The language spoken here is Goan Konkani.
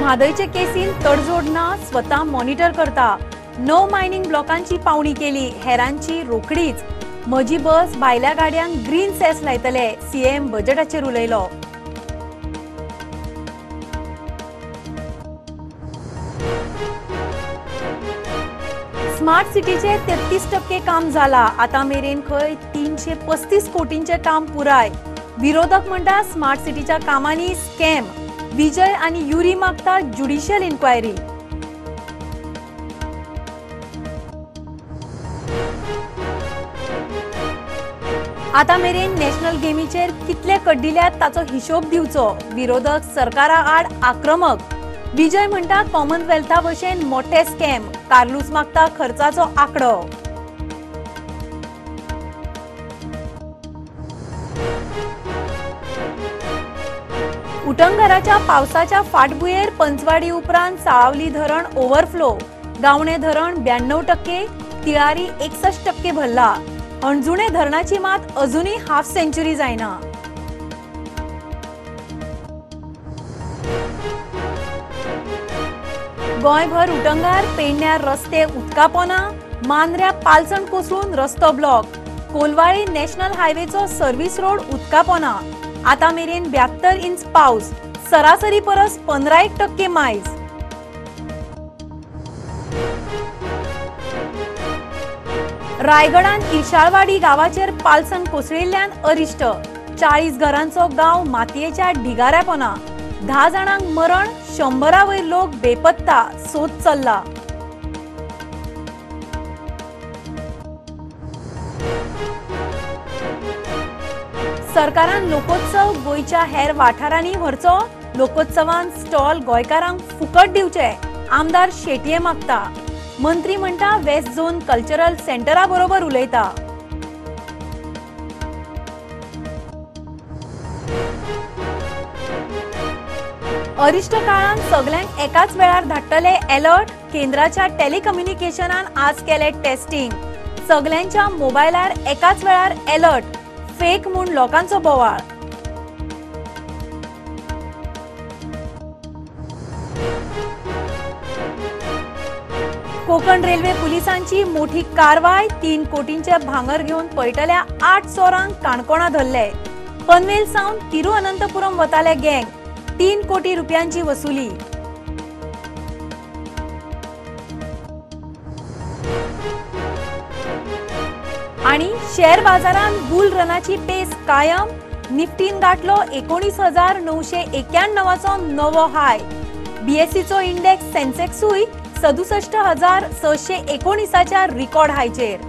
म्हादयचे केसीन तडजोड ना, स्वता मॉनिटर करता। 9 मायनिंग ब्लॉकांची पावणी केली, हेरांची रोखडीच। म्हजी बस भायल्या गाडयांक ग्रीन सेस लायतले, सीएम बजेटाचेर उलयलो। स्मार्ट सिटीचे 33% काम जाला, आता मेरेन खंय 335 कोटींचे काम पुराय। विरोधक म्हणटा स्मार्ट सिटीच्या कामांनी स्कॅम। विजय आनी युरी मागता ज्युडिशियल इन्क्वायरी। आता मेरेन नॅशनल गेमीचेर कितले कड्डिल्यात ताचो हिशोब दिवचो, विरोधक सरकारा आड आक्रमक। विजय म्हणटा कॉमनवेल्था भशेन मोठे स्कॅम, कार्लूस मागता खर्चाचो आंकडो। उटंगराच्या पावसाच्या फाटभुंयेर पंचवाडी उपरांत साळावली धरण ओव्हरफ्लो, गावणे धरण 92%, तिळारी 61% भरला। हणजुणे धरणाची मात अजूनही हाफ सेंच्युरी जायना। गोंयभर उटंगार पेडण्यार रस्ते उदकापोना, मांद्र्या पालसण कोसळून रस्तो ब्लॉक, कोलवाळी नॅशनल हायवेचो सर्व्हिस रोड उदकापोना। आता मेरेन 72 इंच पावस, सरासरी परस 15% मायज। रायगडान इरशाळवाडी गावाचेर पालसण कोसळिल्ल्यान अरिश्ट, 40 घरांचो गांव मातयेच्या ढिगाऱ्यापोना, 10 जाणांक मरण, 100 वयर लोक बेपत्ता, सोद चल्ला। सरकारान लोकोत्सव गोंयच्या हेर वाठारांनी व्हरचो, लोकोत्सवान स्टॉल गोंयकारांक फुकट दिवचे, आमदार शेटये मागता। मंत्री म्हणटा वेस्ट झोन कल्चरल सेंटरा बरोबर उलयता। अरिश्ट काळान सगल्यांक एकाच वेळार धाडटले अलर्ट, केंद्राच्या टेलिकम्युनिकेशनान आज केले टेस्टिंग, सगल्यांच्या मोबायलार एकाच वेळार अलर्ट, फेक म्हूण लोकांचो बोवाळ। कोकण रेल्वे पुलिसांची मोठी कारवाय, 3 कोटींचे भांगर घेवन पळटल्या 8 चोरांक काणकोणा धरले। पनवेल सावन तिरुअनंतपुरम वताले गँग, 3 कोटी रुपयांची वसुली। आणि शेअर बाजारात बुल रनाची पेस कायम, निफ्टीन गाठलो 19,991चो नवो हाय। बीएसईचो इंडेक्स सेन्सेक्सूय 67,619च्या रिकॉर्ड हायचेर।